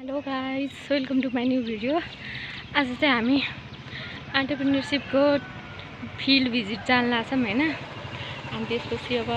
Hello guys, welcome to my new video. आज चाहिँ हामी एन्टरप्रेन्योरसिपको फिल्ड भिजिट जान लाग्छौँ हैन। अनि त्यसपछि अब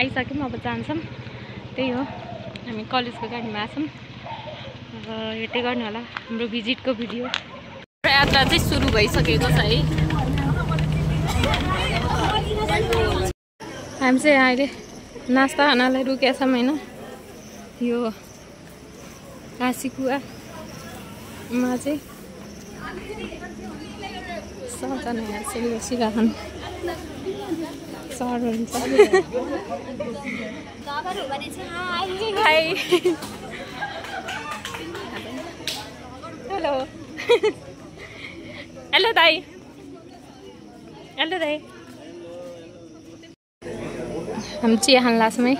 आइसक्यौँ, अब जान्छौँ। त्यही हो, हामी कलेजको गाडीमा आछौँ। अब हेर्दै गर्नु होला हाम्रो भिजिटको भिडियो। यात्रा चाहिँ सुरु भइसकेको छ है। हामी चाहिँ अहिले नास्ता खानालाई रुकेका छौँ हैन। यो काशीकुवामा चाहिँ सबजना यहाँ चाहिँ बसिरहेको सर हुन्छ। हेलो हेलो दाई, हेलो दाई। हम चिया खान लाग्छौँ है।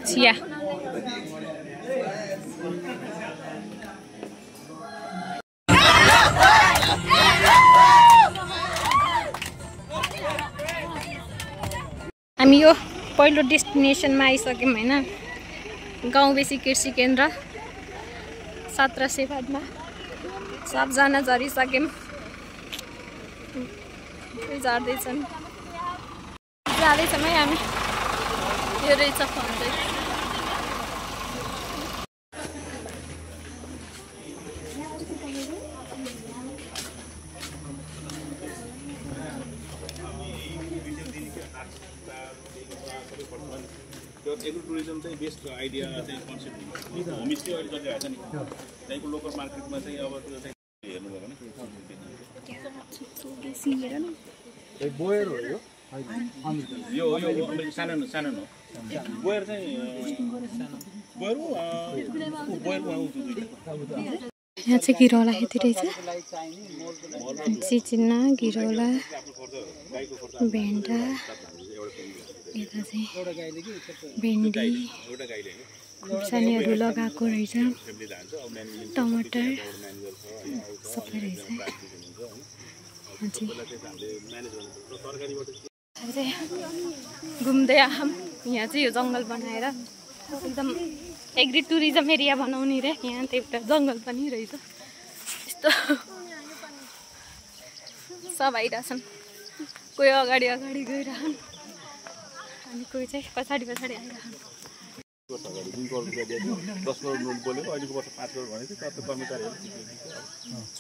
चिया हामी यो पहिलो डेस्टिनेसनमा आइसक्यौँ हैन। गाउँ बेसी कृषि केन्द्र 17 सेवादमा सबजना झरिसक्यौँ। जाँदैछौँ है हामी। यो रहेछ फोन चाहिँ। एग्रो टुरिज्म चाहिँ बेस्ट आइडिया चाहिँ कन्सेप्ट होमस्टे अहिले चलिरहेको छ नि। त्यहीँको लोकल मार्केटमा चाहिँ अब त्यो चाहिँ हेर्नुभयो भने बोयर हो यो सानो सानो हो। बोयर चाहिँ बोयर यहाँ चाहिँ गिरौला खेती रहेछ। चिचिना, गिरौला, भेन्डा, यता चाहिँ भेन्डी, खुर्सानीहरू लगाएको रहेछ। टमाटर सबै रहेछ। घुम्दै आऊँ। यहाँ चाहिँ यो जङ्गल बनाएर एकदम एग्री टुरिज्म एरिया बनाउने रे। यहाँ त एउटा जङ्गल पनि रहेछ। यस्तो सब आइरहेछन्। कोही अगाडि अगाडि गइरहन् अनि कोही चाहिँ पछाडि पछाडि आइरहन्। 10 करोड नोट बोलेको अहिलेको वर्ष 5 करोड भनेको थियो। तर कर्मचारीहरू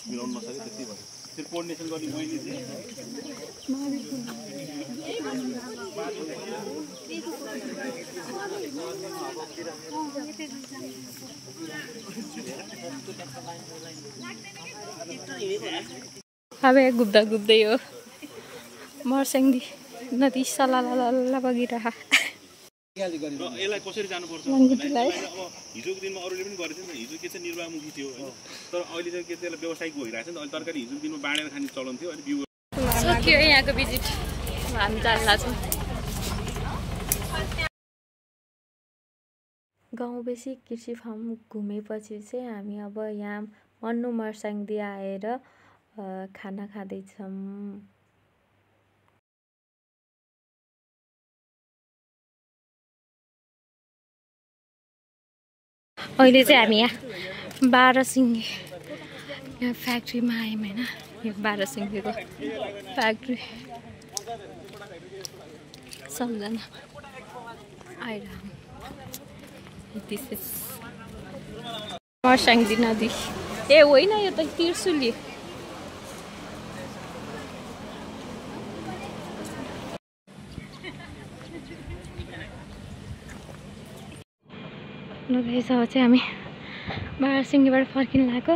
मिलाउन नसके त्यति भयो। त्यो कोर्डिनेसन गर्ने मैले थिएँ। अब घुम्दा घुम्दै हो मर्स्याङ्दी नदी सलाला बगिरह। यसलाई कसरी जानुपर्छ भन्दाखेरि अब हिजोको दिनमा अरूले पनि गरेको थियो नि। हिजो के चाहिँ निर्वाहमुखी थियो हैन। तर अहिले चाहिँ के त्यसलाई व्यावसायिक भइरहेको छ नि। अहिले तरकारी हिजोको दिनमा बाँडेर खाने चलन थियो। अहिले बिउ सक्यो यहाँको भिजिट। हामी जान लाग्छौँ। गाउँ बेसी कृषि फार्म घुमेपछि चाहिँ हामी अब यहाँ मन्नु मर्स्याङ्दी आएर खाना खाँदैछौँ। अहिले चाहिँ हामी यहाँ बाह्रसिङ्गे यहाँ फ्याक्ट्रीमा आयौँ हैन। यो बाह्रसिङ्गेको फ्याक्ट्री सबजना आइरहौँ। मर्स्याङ्दी नदी ए होइन, यो त तिर्सुली। रहेछ चाहिँ हामी बाह्रसिङ्गेबाट फर्किन लागेको।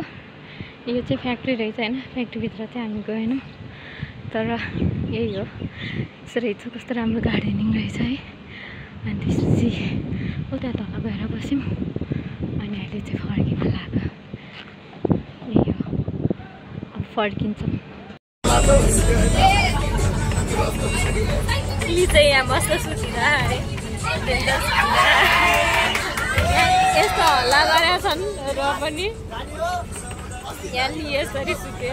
यो चाहिँ फ्याक्ट्री रहेछ हैन। फ्याक्ट्रीभित्र चाहिँ हामी गएनौँ। तर यही हो, यसो रहेछ। कस्तो राम्रो गार्डनिङ रहेछ है। अनि त्यसपछि उता तल गएर बस्यौँ। अनि अहिले चाहिँ फर्किन लाग्यो। यही हो, अब फर्किन्छौँ। चाहिँ यहाँ बस्न सुतिरह है। यस्तो हल्ला गरेका छन् र पनि यहाँ यसरी सुत्यो।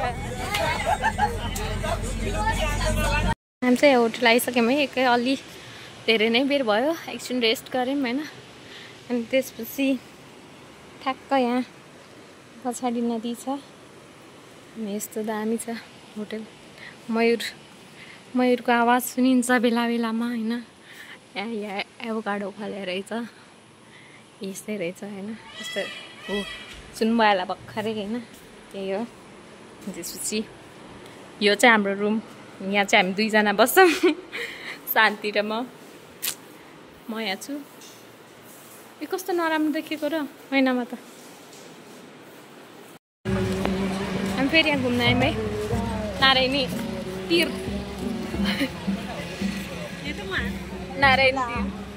हामी चाहिँ होटल आइसक्यौँ है। एकै अलि धेरै नै बेर भयो। एकछिन रेस्ट गऱ्यौँ हैन। अनि त्यसपछि ठ्याक्क यहाँ पछाडि नदी छ अनि यस्तो दामी छ होटल। मयूरको आवाज सुनिन्छ बेला बेलामा होइन। यहाँ एभोकाडो फलेको रहेछ, यस्तै रहेछ होइन। यस्तो हो सुन्नुभयो होला भर्खरै होइन, त्यही हो। त्यसपछि यो चाहिँ हाम्रो रुम, यहाँ चाहिँ हामी दुईजना बस्छौँ शान्ति र म यहाँ छु। यो कस्तो नराम्रो देखेको र महिनामा त। हामी फेरि यहाँ घुम्न आयौँ है, नारायणी तीर्थ नारायणी तीर्थ।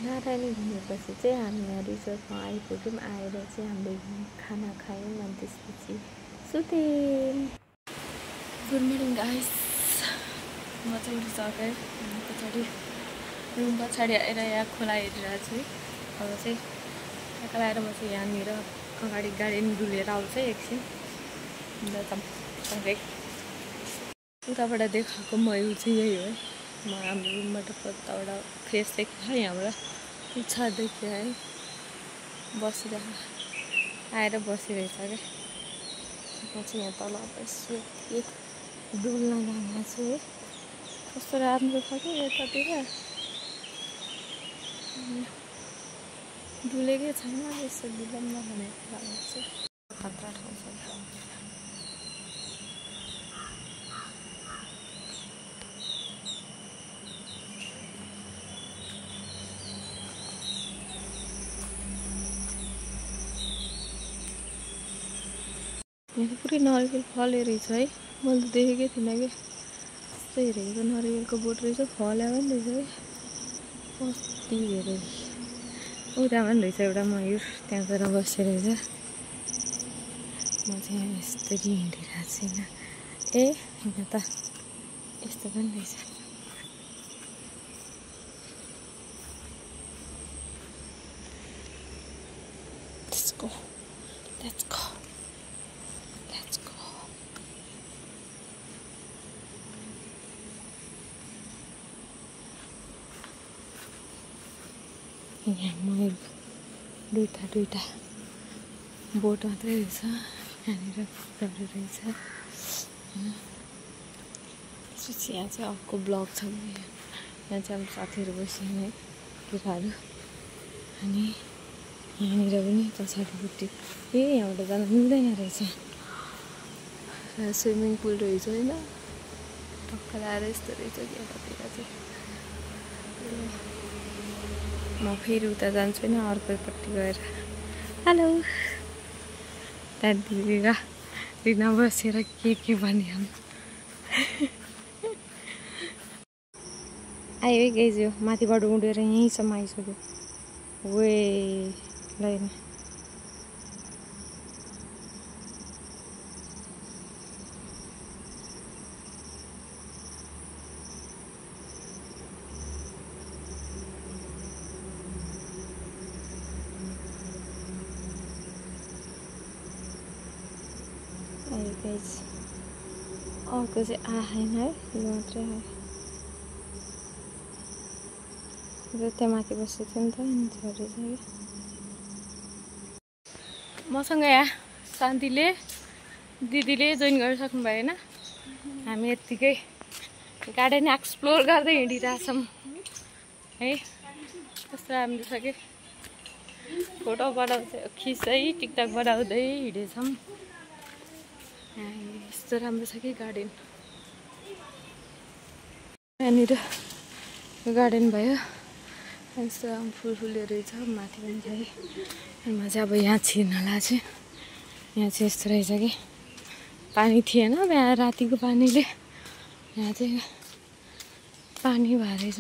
नारायणी घुमेपछि चाहिँ हामी यहाँ रिसोर्टमा आइपुग्यौँ। आएर चाहिँ हामीले खाना खायौँ अनि त्यसपछि सुत्यौँ। गुड मर्निङ गाइस, म चाहिँ उठिसकेँ। पछाडि रुम पछाडि आएर यहाँ खोला हेरिरहेको छु है। अब चाहिँ यता आएर म चाहिँ यहाँनिर अगाडि गाडी डुलेर आउँछ एकछिन। अन्त उताबाट देखाएको मयूर चाहिँ यही हो है। म हाम्रो रुमबाट कताबाट फ्रेस देख्छ यहाँबाट इच्छा देख्यो है। बसिरहेको आएर बसिरहेछ क्या। म चाहिँ यहाँ तल यसो डुल्न जाँदा छु है। कस्तो राम्रो छ क्या यतातिर, डुलेकै छैन। यसो डुलम्न भनेको लाग्छ, खतरा ठाउँ छ। यहाँ पुरै नरिवल फल्यो रहेछ है। मैले त देखेकै थिइनँ कि। यस्तै हेरेको नरिवलको बोट रहेछ, फल्या पनि रहेछ है। कति धेरै उता पनि रहेछ एउटा मयूर, त्यहाँ गएर बसेको रहेछ। म चाहिँ यहाँ यस्तरी हिँडिरहेको छुइनँ। ए यहाँ त यस्तो पनि रहेछ। Let's go. Let's go. Let's go. यहाँ मयूर दुईटा बोट मात्रै रहेछ। यहाँनिर रहेछ। त्यसपछि यहाँ चाहिँ अर्को ब्लक छ। यहाँ चाहिँ अब साथीहरू बस्छन् है, केटाहरू। अनि यहाँनिर पनि पछाडिपट्टि यहाँबाट जान मिल्दैन रहेछ। स्विमिङ पुल रहेछ होइन, टक्क लगाएर यस्तो रहेछ कि यतातिर चाहिँ। म फेरि उता जान्छु होइन, अर्कैपट्टि गएर। हेलो, त्यहाँदेखि रिना बसेर के भनिहाल्नु। आयो है गेज्यो, माथिबाट उडेर यहीँसम्म आइसक्यो। वे ल अर्को चाहिँ आएन है, यो मात्रै आयो। त्यहाँ माथि बसेको थियो नि त, अनि झरेछ कि। मसँग यहाँ शान्तिले दिदीले जोइन गरिसक्नु भयो होइन। हामी यत्तिकै गार्डन एक्सप्लोर गर्दै हिँडिरहेछौँ है। कस्तो राम्रो छ कि। फोटो खिच्दै टिकटक बनाउँदै हिँडेछौँ। यस्तो राम्रो छ कि गार्डन। यहाँनिर गार्डन भयो, यस्तो फुलहरू रहेछ। माथि पनि छ है। अनि म चाहिँ अब यहाँ छिर्नलाई चाहिँ यहाँ चाहिँ यस्तो रहेछ कि पानी थिएन, बिहान रातिको पानीले यहाँ चाहिँ पानी भएर रहेछ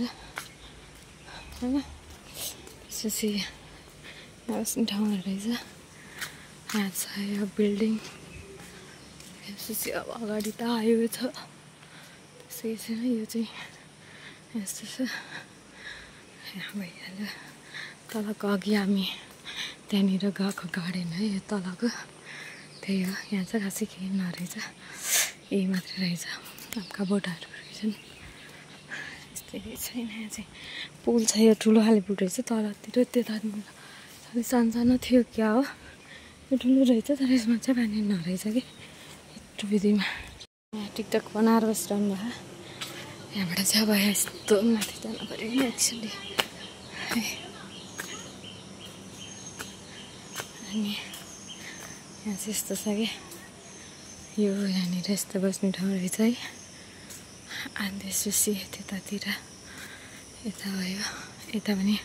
होइन। त्यसपछि यहाँ बस्ने ठाउँहरू रहेछ। यहाँ छ यो बिल्डिङ। त्यसपछि अब अगाडि त हाइवे छ, त्यसै छैन। यो चाहिँ यस्तो छ। यहाँ भइहाल्यो। तलको अघि हामी त्यहाँनिर गएको गार्डन है यो तलको त्यही हो। यहाँ चाहिँ खासै केही नरहेछ, यही मात्रै रहेछ। आपका बोटाहरू रहेछन् यस्तै रहेछ। यहाँ चाहिँ पुल छ, यो ठुलो खाले पुल रहेछ तलतिर, त्यता अलिक सानो थियो क्या हो, यो ठुलो रहेछ तर यसमा चाहिँ पानी नरहेछ कि यत्रो विधिमा। यहाँ टिकटक बनाएर बसिरहनु भयो। यहाँबाट चाहिँ अब यस्तो माथि जानु पऱ्यो नि एक्चुली है। अनि यहाँ चाहिँ यस्तो छ कि यो यहाँनिर यस्तो बस्ने ठाउँ रहेछ है। अनि त्यसपछि त्यतातिर यता भयो, यता पनि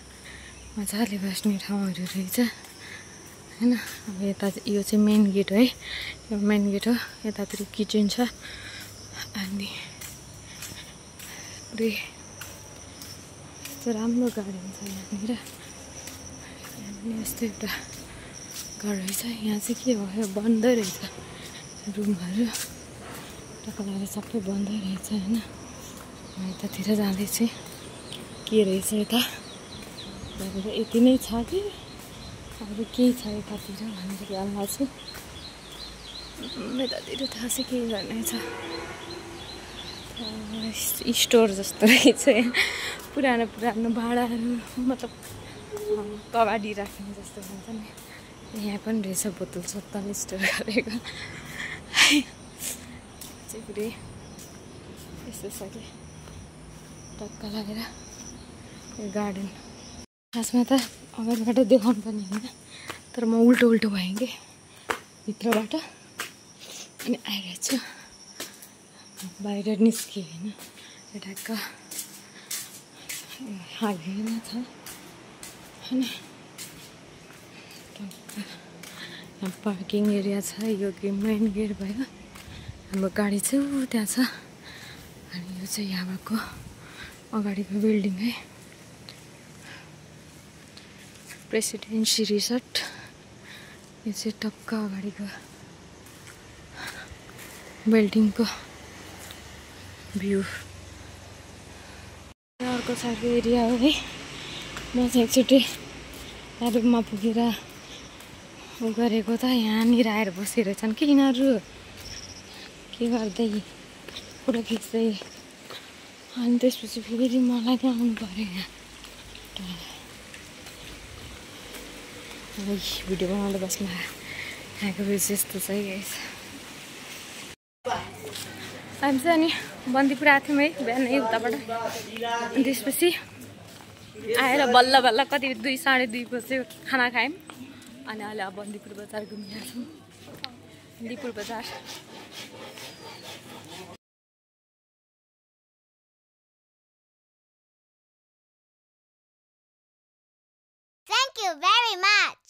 मजाले बस्ने ठाउँहरू रहेछ होइन। अब यता यो चाहिँ मेन गेट है, यो मेन गेट हो। यतातिर किचन छ अनि पुरै यस्तो राम्रो गार्डन छ यहाँनिर। यहाँ पनि यस्तो एउटा घर रहेछ। यहाँ चाहिँ के भयो, बन्द रहेछ रुमहरू, टक्क सबै बन्द रहेछ होइन। यतातिर जाँदैछु के रहेछ यता, यति नै छ कि अरू केही छ यतातिर भनेर ध्यान लाग्छु। यतातिर थाहा छ के गर्ने छ, स्टोर जस्तो रहेछ पुरानो पुरानो भाँडाहरू, मतलब कबाडी राख्ने जस्तो भन्छ नि। यहाँ पनि रहेछ बोतल सत्तल स्टोर गरेको चाहिँ पुरै यस्तो छ कि टक्क लागेर यो गार्डन। खासमा त अगाडिबाट देखाउनु पर्ने होइन, तर म उल्टो भएँ कि भित्रबाट अनि आइरहेको छु। बाहिर निस्केँ होइन, यो ढाक्क हालैमा छ होइन। यहाँ पार्किङ एरिया छ, यो मेन गेट भयो। हाम्रो गाडी चाहिँ त्यहाँ छ अनि यो चाहिँ यहाँको अगाडिको बिल्डिङ है, प्रेसिडेन्सी रिसोर्ट। यो चाहिँ टक्क अगाडिको बिल्डिङको भ्यू। अर्को साइडको एरिया हो है। म चाहिँ एकचोटि यहाँ रुममा पुगेर उ गरेको त यहाँनिर आएर बसिरहेछन् कि यिनीहरू के गर्दै फोटो खिच्दै। अनि त्यसपछि फेरि मलाई त्यहाँ आउनु पऱ्यो यहाँ। भिडियो बनाउँदै बस्नु यहाँको भ्यू चाहिँ यस्तो छ है। हामी चाहिँ अनि बन्दीपुर आएको थियौँ है बिहानै उताबाट। अनि त्यसपछि आएर बल्ल बल्ल कति 2 साढे 2 बजे खाना खायौँ। अनि अहिले अब बन्दीपुर बजार घुमिरहेको छौँ। बन्दीपुर बजार Thank you very much.